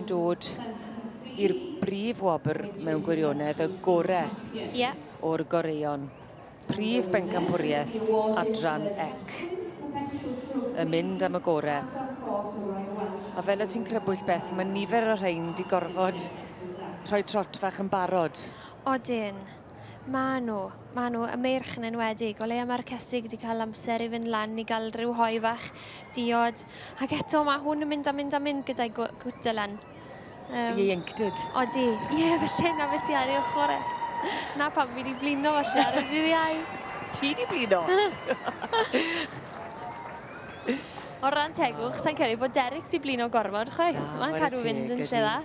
ni'n dod i'r brif wobr mewn gwirionedd, y gore yeah. o'r goreuon. Prif bencampwriaeth adran ec. Yn mynd am y gore. A fel y ti'n crybwyll Beth, mae nifer o'r rhain di gorfod rhoi trot fach yn barod. Odyn. Ma' nhw. Ma' nhw, y meirch yn enwedig. O leia mae'r cesig wedi cael amser i fynd lan i gael rhyw hoe fach, diod. Ac eto mae hwn yn mynd a mynd a mynd gyda'i gwta lan. Um, Ieuenctid. Odi. Ie, yeah, felly na beth sy ar ei ochr e. Na pam fi wedi blino falle ar y dydd Iau. Ti di blino? O ran tegwch, sa'n credu bod Derek di blino gormod chwaith. Mae'n cadw fynd yn lle dda.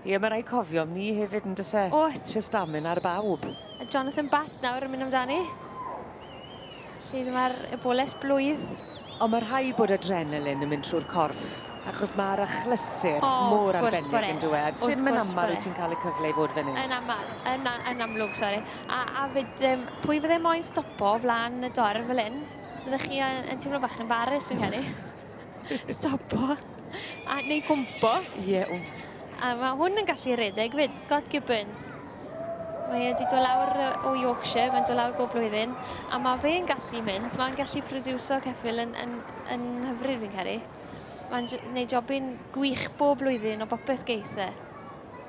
Ie, mae rhaid cofio am ni hefyd yn dyse? Oes. Eisiau stamina ar bawb. A Jonathan Batt nawr yn mynd amdani. Lle mae'r eboles blwydd. Ond mae rhaid bod adrenalin yn mynd trwy'r corff, achos mae'r achlysur oh, mor arbennig yn dweud. Sim yn aml wyt ti'n cael y cyfle i fod fan hyn. Yn aml, yn, yn amlwg, sori. A, a fyd, um, pwy fydde moyn stopo flan y dorf fel hyn? Fyddech chi yn, yn teimlo bach yn embarrassed, fi'n credu. Stopo. A neu gwmpo. Ie. Yeah. A mae hwn yn gallu redeg fyd, Scott Gibbons. Mae e wedi dod lawr o Yorkshire, mae'n dod lawr bob blwyddyn, a mae fe'n gallu mynd, mae'n gallu produso ceffyl yn, yn, yn hyfryd fi'n credu. Mae'n gwneud jobyn gwych bob blwyddyn o bopeth geith e.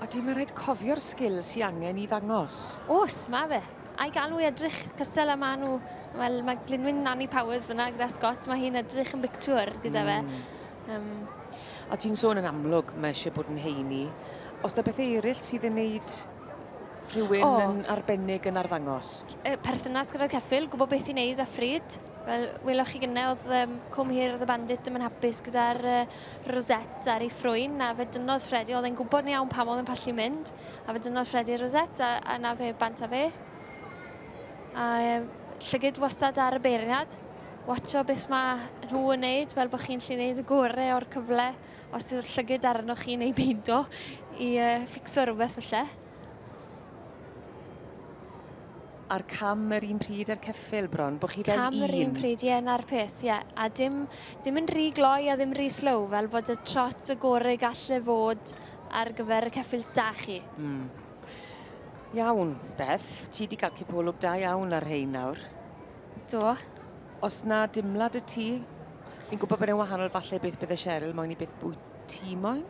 A di, mae rhaid cofio'r sgil sy'n angen i ddangos. Oes, mae fe. A'i gael nhw i edrych cystal â maen nhw, wel, mae Glynwyn Nanny Powers fyna gyda Scott, mae hi'n edrych yn bictwr gyda fe. Um, a ti'n sôn yn amlwg, mae eisiau bod yn heini. Os da bethau eraill sydd yn neud rhywun oh. yn arbennig yn arddangos? E, perthynas gyda'r ceffyl, gwybod beth i wneud a phryd. Fel weloch chi gynne, oedd um, Cwm Hir the Bandit ddim yn hapus gyda'r uh, rosette ar ei ffrwyn, a fe dynnodd Freddie, oedd e'n gwybod yn iawn pam oedd e'n pallu mynd. A fe dynnodd Freddie Rosette a, a na fe bant a fe. A um, llygyd wastad ar y beirniad. Watcho beth mae nhw yn neud, fel bod chi'n lli neud y gorau o'r cyfle, os yw'r llygyd arnoch chi neu beidio, i uh, fixo rhywbeth felly. A'r cam yr un pryd a'r ceffyl bron, bod chi fel cam un. Cam yr un pryd, ie, na'r peth, ie. A dim, dim yn rhy gloi a ddim rhy slow, fel bod y trot y gorau gallu fod ar gyfer y ceffyl da chi. Mm. Iawn, Beth, ti di cael cipolwg da iawn ar rhein nawr. Do. Os na dimlad y ti, fi'n gwybod bod e'n wahanol falle beth bydde Cheryl moyn i beth bwy ti moyn?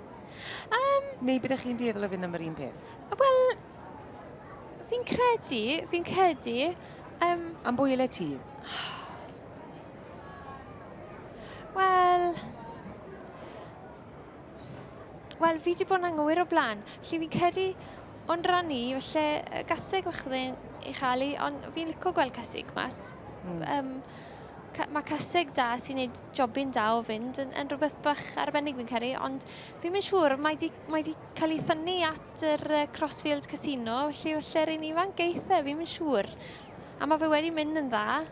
Um, Neu byddech chi'n dueddol o fynd am yr un peth? Wel, fi'n credu, fi'n credu... Um, am bwy ele ti? Wel... Wel, fi 'di bod yn anghywir o blaen. Felly fi'n credu o'n rhan i, falle gaseg fach fydde'n ei chael i, ond fi'n lico gweld caseg mas. Mm. Um, ca mae caseg da sy'n neud jobyn da o fynd yn, yn rhywbeth bach arbennig fi'n credu, ond fi'n mynd siŵr, mae di, mae di cael ei thynnu at yr uh, Crossfield Casino, felly felly'r un ifanc geith e, fi'n mynd siŵr. A mae fe wedi mynd yn dda.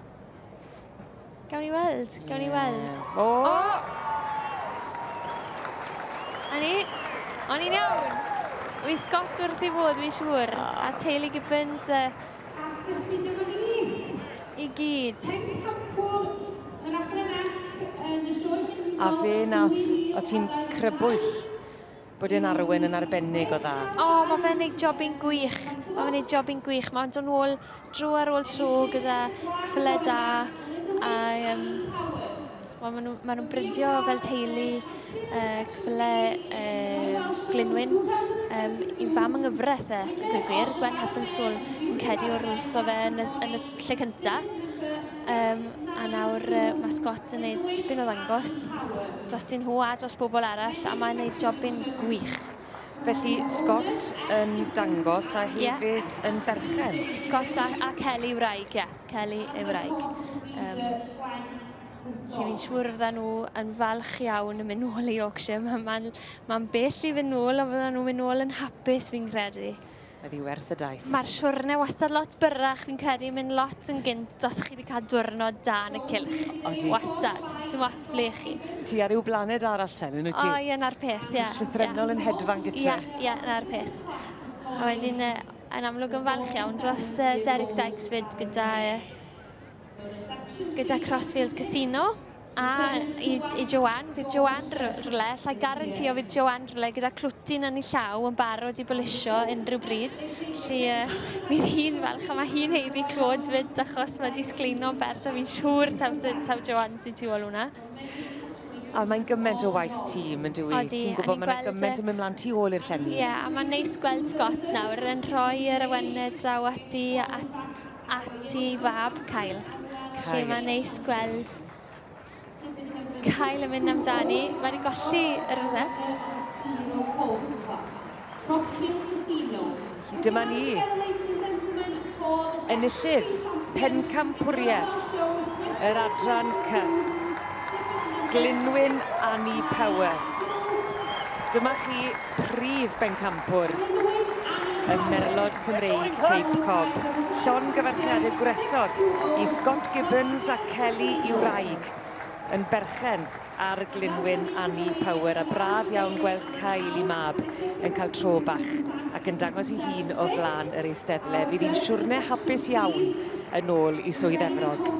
Gawn ni weld, gawn ni weld. O! O! A ni, o'n i'n iawn. Wi Scott wrth ei fod, fi'n siŵr. A teulu Gibbons uh, i gyd. A fe nath, o ti'n crybwyll bod e'n arwen yn arbennig o dda. O, oh, mae fe'n neud jobyn gwych. Mae fe'n neud jobyn gwych. Mae'n dod nôl dro ar ôl tro gyda cyffyle da. A um, maen nhw'n ma nhw bridio fel teulu uh, cyffyle uh, Glynwyn. Um, I fam yng nghyfraith e, gweud gwir, Gwen Heppenstall yn cedi o'r wrtho fe yn y, yn y lle cyntaf. Um, a nawr uh, mae Scott yn gwneud tipyn o ddangos drostyn nhw a dros bobl arall, a mae'n gwneud jobyn gwych. Felly Scott yn dangos a hefyd yeah. yn berchen. Scott a, a Kelly wraig, ie. Yeah. Kelly ei wraig. Um, Felly fi'n siŵr fydda nhw yn falch iawn yn mynd nôl i Yorkshire. Mae'n ma, ma bell i fynd nôl, ond fydda nhw'n mynd nôl yn hapus fi'n credu. Ydi werth y daith. Mae'r siwrne wastad lot byrrach, fi'n credu, mynd lot yn gynt os chi wedi cael diwrnod da yn y cylch. Odi. Wastad. Sy'n wat ble chi. Ti ar ryw blaned arall ten, yn wyt ti? O, ie, na'r peth, ie. Ti'n llythrennol yn hedfan gytre. Ie, ie, na'r peth. A wedyn, yn amlwg yn falch iawn dros Derek Dykes fyd gyda, gyda Crossfield Casino. A i, i Joanne, fydd Joanne rhywle, allai garantio fydd Joanne rhywle gyda clwtyn yn ei llaw yn barod i bolisio unrhyw bryd. Felly uh, fydd hi'n falch a mae hi'n heiddi clod fyd achos mae di sgleino bert a fi'n siŵr taw, taw Joanne sy'n tu ôl hwnna. A mae'n gymaint o waith tîm yn dyw i? Ti'n gwybod mae'n gymaint yn mynd mlaen tu ôl i'r llenni. Ie, yeah, a mae'n neis gweld Scott nawr yn rhoi yr awenau draw at i, at, at i fab Kyle. Felly mae'n neis gweld Kyle yn mynd amdani. Mae wedi golli yr reset. Felly dyma ni. Enillydd pencampwriaeth yr adran C. Glynwyn Annie Power. Dyma chi prif bencampwr y Merlod Cymreig Teip Cob. Llongyfarchiadau gwresog i Scott Gibbons a Kelly i wraig yn berchen ar Glynwyn Annie Power a braf iawn gweld Kyle i mab yn cael tro bach ac yn dangos ei hun o flaen yr eisteddle. Fydd hi'n siwrne hapus iawn yn ôl i Swydd Efrog.